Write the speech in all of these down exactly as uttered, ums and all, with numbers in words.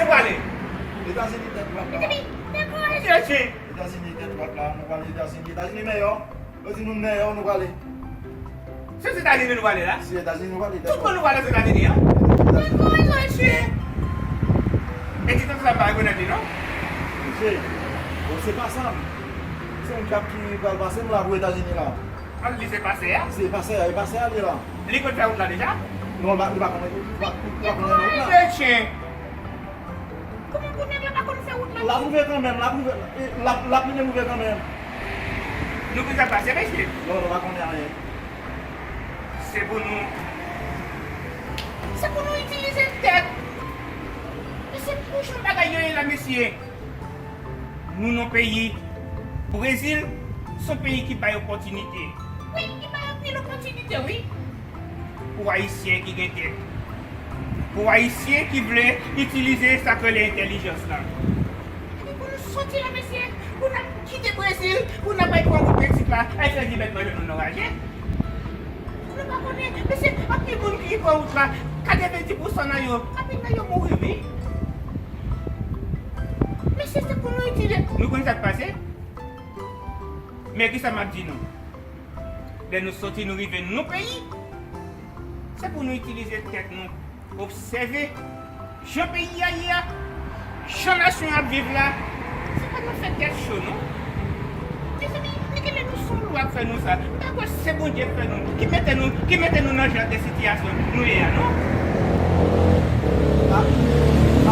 Ou prale? Etazini tèt dwat la. Epi, dakò, Etazini tèt dwat la, nou prale Etazini. Etazini mèyò. Yo di nou mèyò, nou prale. Se Etazini nou prale la? Se Etazini nou prale. Tout moun nou prale Etazini, an? Dakò, Etazini. E ti tante sa pa rekonèt li, non? Mesye, bon, se pa sa. Se yon kap ki pral pase, nou la pou Etazini la. An, li se pase a? Se pase a, e pase a li la. Li konn fè wout la deja? Non, li pa, li pa konnen, li pa, li pa konnen wout la. Mesye, kòman pou nèg la pa konn fè wout la? L ap rive kanmenm, l ap rive, e, l ap, l ap rive kanmenm. Nou konn sa k pase, mesye? Non, nou pa konnen anyen. Se pou nou, se pou nou itilize tèt. E se pou jan bagay yo ye la, mesye. Nou nan peyi Brezil, se yon peyi ki bay opòtinite. Wi, ki bay anpil opòtinite, wi. Pou Ayisyen ki gen tèt. Pou Ayisyen ki vle itilize sa k rele entèlijans la. Epi pou nou soti la, mesye, pou n ap kite Brezil, pou n ap al pran wout Meksik la, al fè di bèt manje moun nan raje. Nou pa konnen, mesye, anpil moun ki pran wout la, katrevenndis pousan nan yo, anpil nan yo mouri, wi. Mesye, se pou nou itilize. Nou konn sa k pase? Men kisa m ap di nou? Lè nou soti, nou rive nan peyi, se pou nou itilize tèt nou, obsève jan peyi a ye a, jan nasyon an ap viv la. Se pa nan fè tèt cho, non. Mezanmi, li genlè nou se yon lwa k fè nou sa. M pa kwè se Bondye k fè nou, ki mete nou, ki mete nou nan jan de sitiyasyon nou ye a, non. Ah,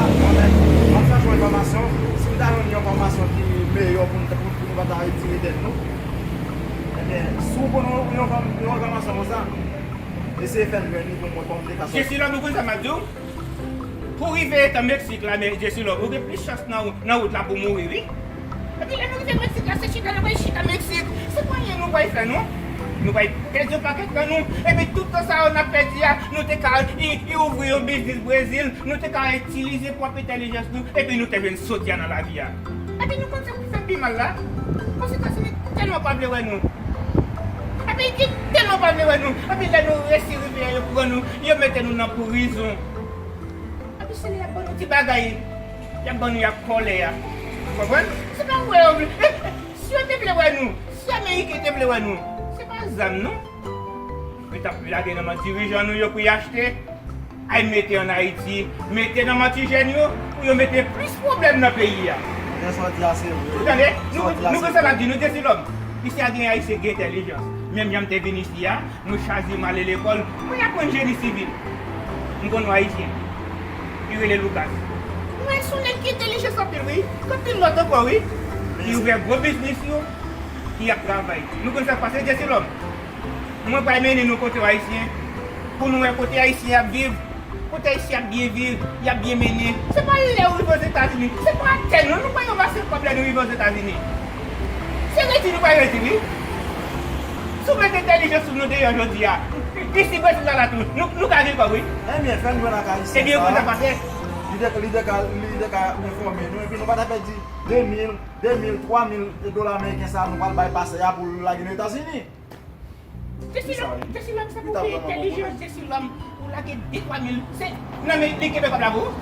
ah, mwen menm, m ap chache yon enfòmasyon. Si m ta jwenn yon enfòmasyon ki meyè pou m, pou, pou nou pa ta retire tèt nou, ebyen, si w konnen yon, yon enfòmasyon konsa, eseye fè m jwenn li pou mwen, pou m te ka sòti. Jessilòm, ou konn sa m ap di w? Pou w rive nan Meksik la, men Jessilòm, ou gen plis chans nan, nan wout la pou w mouri, wi. Epi lè nou rive Meksik la, se chita nou pral chita Meksik. Se pa anyen nou pral fè, non. Nou pral pèdi yon pakèt tan nou. Epi tout tan sa yo n ap pèdi a, nou te ka i, i ouvri yon biznis Brezil, nou te ka itilize pwòp entèlijans nou, epi nou te vin soti a nan lavi a. Epi nou konn sa ki fè pi mal la? Ozetazini tèlman pa vle wè nou. Epi ki tèlman pa vle wè nou. Epi lè nou resi rive a, yo pran nou, yo mete nou nan prizon. Epi se lè y ap ban nou ti bagay, y ap ban nou, y ap kòlè a. Ou konprann? Se pa wè yo vle. Si yo te vle wè nou, si Ameriken te vle wè nou, se pa zam non. Yo t ap lage nan men dirijan nou yo pou y achte, ay mete ann Ayiti, mete nan men ti jèn yo, pou yo mete plis pwoblèm nan peyi a. Men sa w di a se vre. Ou tande? Nou, nou konn sa m ap di nou, Jessilòm. Isi a gen Ayisyen gen entèlijans. Menm jan m te vin isi a, mwen chwazi m ale lekòl, mwen aprann jeni sivil. M konn yon Ayisyen ki rele Lucas. Mwen se yon nèg ki entèlijans anpil, wi. Gen anpil lòt ankò, wi. Ki ouvè gwo biznis yo, ki ap travay. Nou konn sa k pase, Jessilòm? Mwen pral mennen nou kote Ayisyen, pou nou wè kote Ayisyen ap viv, kote Ayisyen ap byen viv, y ap byen mennen. Se pa lè w rive Ozetazini, se pa atè non, nou pa ranmase kòb lè nou rive Ozetazini. Se redi nou pral redi, wi. Si w mete entèlijans sou nou deyò jodi a, isi Brezil la, la tou, nou, nou ka gen kòb, wi. Ebyen, fè n jwenn ak Ayisyen sa. Ebyen, ou konn sa k pase? Li te, li te ka, li te ka enfòme nou, epi nou pa ta pèdi de mil, de mil, twa mil dola ameriken sa a, nou pral bay pasè a pou l lage nou Etazini. Jessilòm, Jessilòm, sa pou gen entèlijans, Jessilòm, ou lage de twa mil, se nan men li kenbe kòb la pou ou?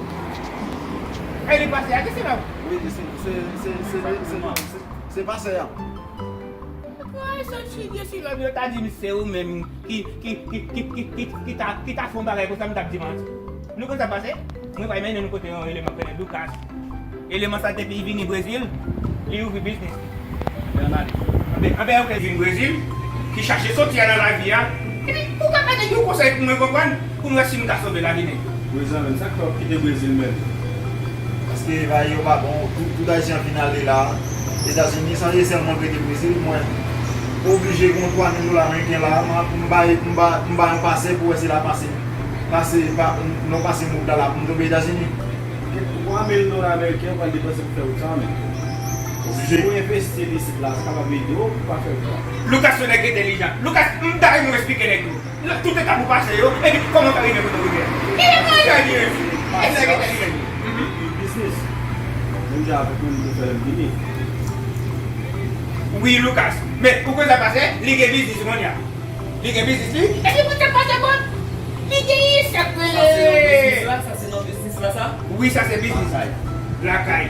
E li pase a, Jessilòm? Wi, se, se, se, se, se, se, se pase a. Woy, sòti Jessilòm, yo ta di m se ou menm ki, ki, ki ta, ki ta fè yon bagay konsa, m t ap di manti. Nou konn sa k pase? Mwen pral mennen nou kote yon eleman k rele Lucas. Eleman sa depi li vini Brezil, li ouvri biznis li. Anben, anben, anben, ok. Vin Brezil, ki chache soti a nan lavi a. Epi, ou ka bay nèg yon konsèy pou mwen konprann, pou m wè si m ka sove lavi nèg yo. Wi, zanmi m, sa k fè w kite Brezil menm? Paske bagay yo pa bon, tout, tout Ayisyen ap vin ale la. Etazini, sa ye sèlman rete Brezil, mwen oblije gen yon twa mil dola ameriken la, m, m bay, m ba, m bay yon pasè pou wè si l ap pase. Pase, pa, non pase moud la la pou m tonbe Etazini. Gen twa mil dola ameriken ou pral depanse pou fè wout sa a menm. Oblije. Si w envesti l isit la, sa kapab ede w pou w pa fè wout la. Lucas se yon nèg entèlijan. Lucas, m ta renmen w esplike nèg yo. Tout etap ou pase yo, epi kòman w ta rive kote w rive a. Li entèlijan. Li entèlijan. Li biznis. Menm jan avèk mwen, m te fè lè m vini. Wi, Lucas. Men, ou konn sa pase, li gen biznis kounye a. Li gen biznis li. Epi pou te pase bon, li gen sa k rele. Sa se nan biznis la, sa se nan biznis Wi, sa se biznis lakay.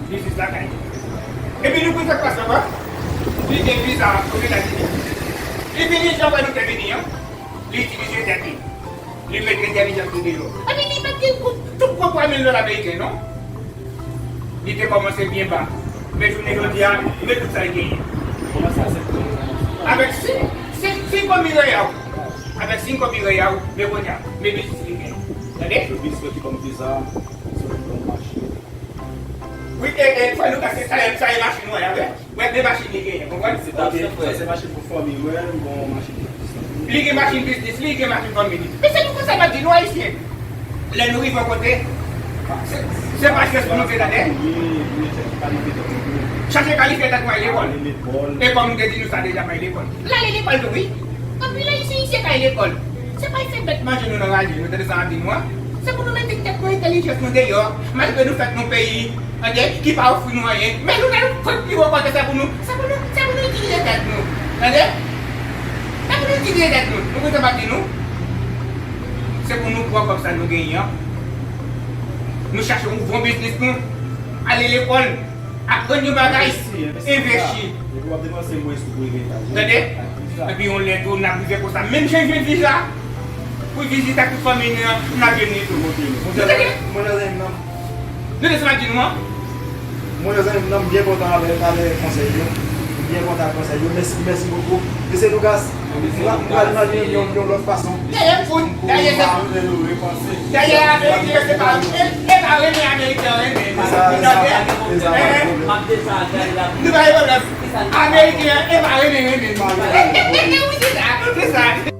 Biznis lakay. Epi nou pran sa k pase ankò. Li gen viza Ozetazini. Li vini jan wè nou te vini an. Li itilize tèt li. Li met entèlijans li deyò. Epi li mete tout gwo twa mil dola ameriken, non? Li te kòmanse byen ba. Men jounen jodi a, men tout sa l genyen. Avèk senk, senk, senk mil reyal. Avèk senk mil reyal, men kounye a, men biznis li genyen. Tande? Biznis ki ban m viza, se pou m mache. Wi, e, e, fò nou ka se sa, sa e machin nou an, avè. Wè, de machin li genyen, konprann? Se ta, se frè. Sa se machin pou fanmi mwen, bon, machin pou biznis. Li gen machin biznis li, li gen machin fanmi li. Men se nou konsa m ap di nou Ayisyen. Lè nou rive yon kote, se, se pa chans pou nou fè, tande. Chache kalifye tèt nou al lekòl. E kòm m te di nou sa deja, m al lekòl. L ale lekòl tou, wi. Anpil Ayisyen isit k al lekòl. Se pa fè bèt manje nou nan raje, nou tande sa m ap di nou an. Se pou nou mete tèt nou, entèlijans nou deyò, malgre nou fèt nan peyi, tande, ki pa ofri nou anyen. Men nou, nou fèt pi wo kote, se pou nou, se pou nou, se pou nou itilize tèt nou. Tande? Se pou nou itilize tèt nou. Nou konn sa m ap di nou? Se pou nou pran kòb sa nou genyen an. Nou chache yon bon biznis nou. Ale lekòl. Aprann yon bagay, envesti. Tande? Epi yon lè tou, n ap rive konsa. Menm jan jwenn viza pou vizit ak tout fanmi nou an, n ap jwenn li tou. Nou tande? Nou tande sa m ap di nou an? Mwen, zanmi m nan, m byen kontan avè, avè konsèy yo. M byen kontan ak konsèy yo. Mèsi, mèsi bokou. Mesye Lucas, m pral, m pral mande yon, yon, yon lòt fason. Dèyè fout, dèyè se, dèyè Ameriken se pa, e, e pa renmen Ameriken renmen. Se sa, se sa, se sa, pa de pwoblèm. Nou pa gen pwoblèm. Ameriken e pa renmen renmen. Wi, se sa, se sa.